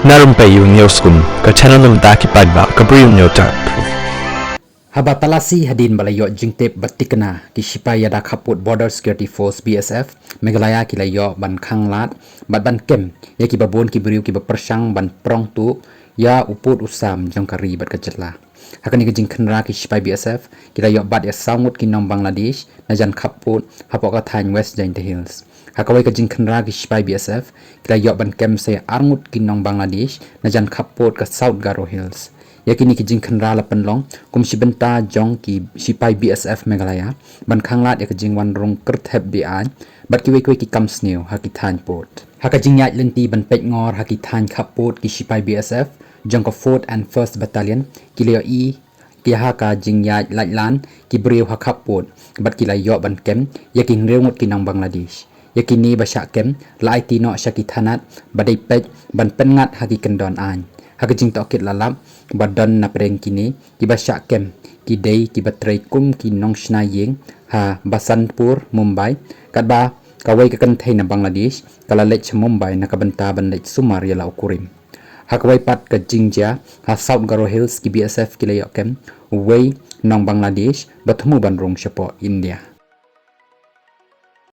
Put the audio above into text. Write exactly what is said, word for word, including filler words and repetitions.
Na Rympei U News Kun, ka channel na bynta ki paidbah ka Bri U News Tap. Haba talasi hadien ba la ïoh jingtip bad tikna, ki shipai ïada khappud Border Security Force B S F Meghalaya ki la ïoh ban khanglad bad ban kem ïa kiba bun ki briew kiba pyrshang ban prong tuh ïa u pud u sam jong ka ri bad ka jylla. Ha kane ka jingkhynra ki shipai B S F ki la ïoh bat ïa saw ngut ki nong Bangladesh na jan khappud hapoh ka thaiñ West Jaintia Hills. Ha kawei ka jingkhynra ki shipai B S F ki la ïoh ban kem sa ïa ar ngut ki nong Bangladesh na jan khappud ka South Garo Hills. Ïa kine ki jingkhynra la pynlong kum shi bynta jong ki shipai B S F Meghalaya ban khanglad ïa ka jingwan rung kyrthep beaiñ bad kiwei kiwei ki kam sniew ha ki thaiñ pud. Ha ka jingïaid lynti ban peit ngor ha ki thaiñ khappud, ki shipai B S F jong ka Fourth and First Battalion ki la ïohi ki ha ka jingïaid laitlan ki briew ha khappud bad ki la ïoh ban kem ïa ki hynriew ngut ki nong Bangladesh. Ïa kine ba shah kem la aiti noh sha ki thanat ba dei peit ban pynngat ha ki kyndon aiñ. Ha ka jingtohkit la lap ba don na pdeng kine kiba shah kem ki dei kiba trei kum ki nongshna ïing ha Basantpur, Mumbai, katba kawei ka kynthei na Bangladesh ka la leit sha Mumbai na ka bynta ban leit sumar ïa la u kurim. Ha kawei pat ka jingjia ha South Garo Hills, ki B S F ki la ïoh kem uwei nong Bangladesh ba thmu ban rung shapoh India.